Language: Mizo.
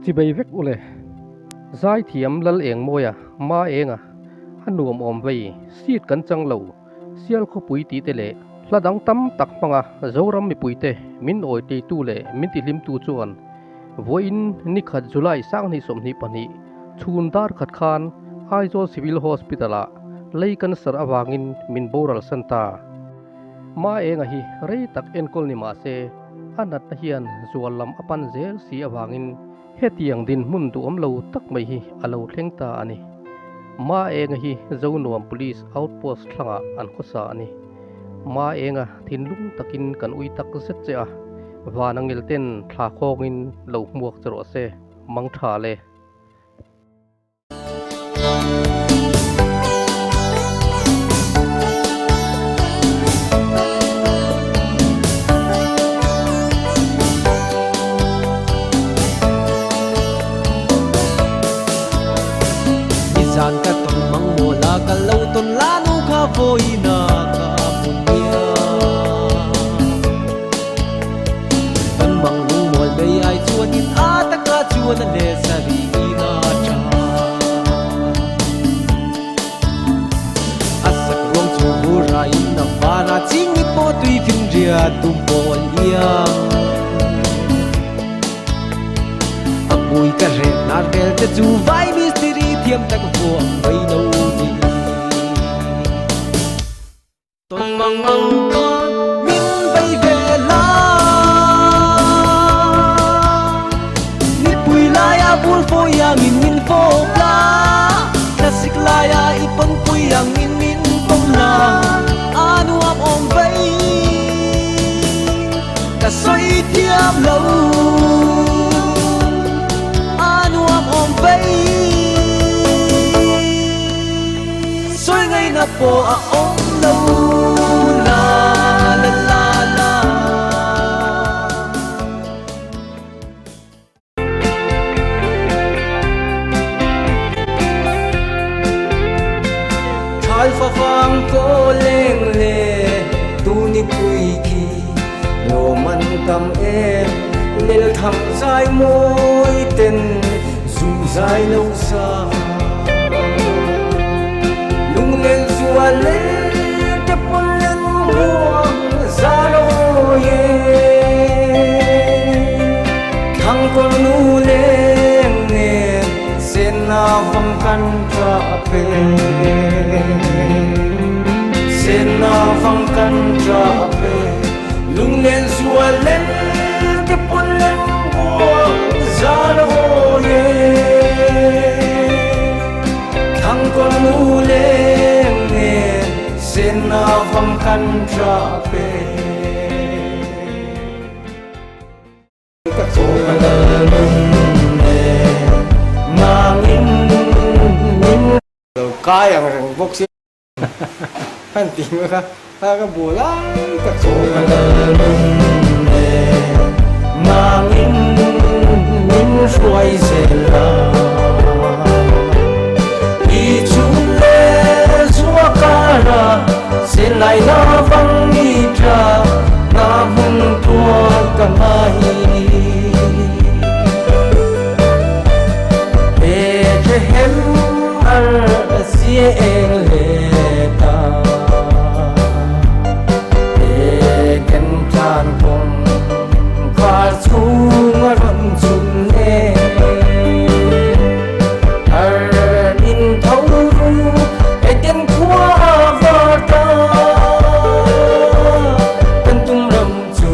Chibei vek ule. Zaithiam Lal Engmawia, Ma Enga, a nuam awm vei, seat kan chang lo, Sial khawpui tih te leh hla dang tam tak hmanga Zoram mipuite min awiteitu leh min tihlimtu chuan vawiin nikhat July 2022 chhun dar khat khan Aizawl Civil Hospital-ah lei cancer avangin min boral san ta. Ma Enga hi rei tak enkawl ni mah se a natna hian zual lam a pan zel si avangin Hetiang dinhmun duhawm lo tak mai hi a lo thleng ta a ni. Ma Enga hi Zonuam Police Outpost thlangah an khawsa a ni. Ma Enga thinlung takin kan ui tak zet che a, van angel ten thla khawngin lo hmuak che rawh se, mang tha le. Nizan ka tawn mang maw la ka lo tawn la nu kha vawiina ka hmu nia. Kan mang lungmual bei ai chuan in a taka chuan a leh sarih in a tha. A sak ruang chu vur a in a var a, chingit pawh tui fin riat tum pawl iang. A pui ka reh hnar vel te chu vai mistiri thiam tak vuak mai lo ni. Tawn mang ang khan min vei ve la. Nipui laia bul fawi angin min fawp la. Thlasik laia i pawnpui angin min pawm la. A nuam awm vei ka sawi thiam lo. A nuam awm vei. Sawi ngaihna pawh a awm lo la la la la. Thal favang kaw leng le tunipui khi lawm an tam e lel thang zai mawi ten zu zai lo sa. Lunglen zual le te pawn len ruang za lo ye Thang kawr nu leng nen sen na vang kan tra pe Sen na vang kan tra pe Lunglen zual le te pawn len ruang za lo ye Thangkawn nu leng nen senna vang kan tra pe. Ka chaw lal nen nangin min lo kai ang reng bawk si han ti mai kha a ka bu lai tak chu. Chaw lal nen nangin min hruai zel a i chhun le zua kara sen lai na vang ni tha na hmun tuar ka ngai. Bethlehem ar sia eng le ta Eken tlan kawng khar chung a rawn chum le Har in tho ru Eden khua var ta Kan tum ram chu.